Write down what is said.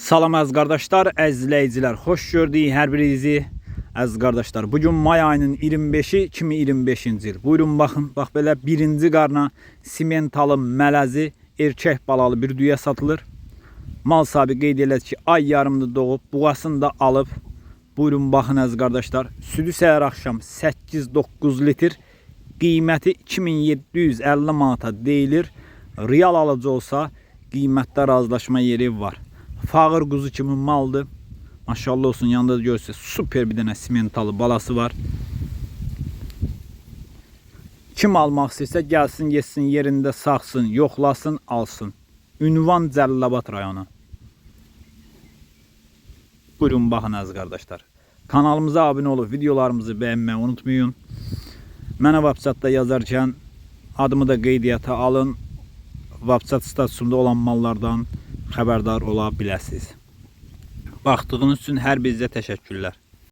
Salam əziz qardaşlar, əziz izləyicilər, xoş gördük hər birinizi. Əziz qardaşlar, bugün may ayının 25-i 2025-ci il. Buyurun baxın, bax belə birinci qarna simentalı mələzi erkək balalı bir düyə satılır. Mal sahibi qeyd elədi ki, ay yarımdır doğub, buğasını da alıb. Buyurun baxın əziz qardaşlar. Südü səhər axşam 8-9 litr, qiyməti 2750 manata deyilir. Real alıcı olsa qiymətdə razılaşma yeri var. Fağır quzu kimi maldır. Maşallah olsun, yanında da görürsünüz super bir dənə simentalı balası var. Kim almaq istəyirsə gəlsin, yesin, yerində sağsın, yoxlasın, alsın. Ünvan Cəlilabad rayonu. Buyurun baxın əziz qardaşlar. Kanalımıza abunə olub videolarımızı bəyənməyi unutmayın. Mənə WhatsApp-da yazarkən adımı da qeydiyyata alın. WhatsApp statusumda olan mallardan xəbərdar ola biləsiniz. Baxdığınız üçün hər birinizə təşəkkürlər.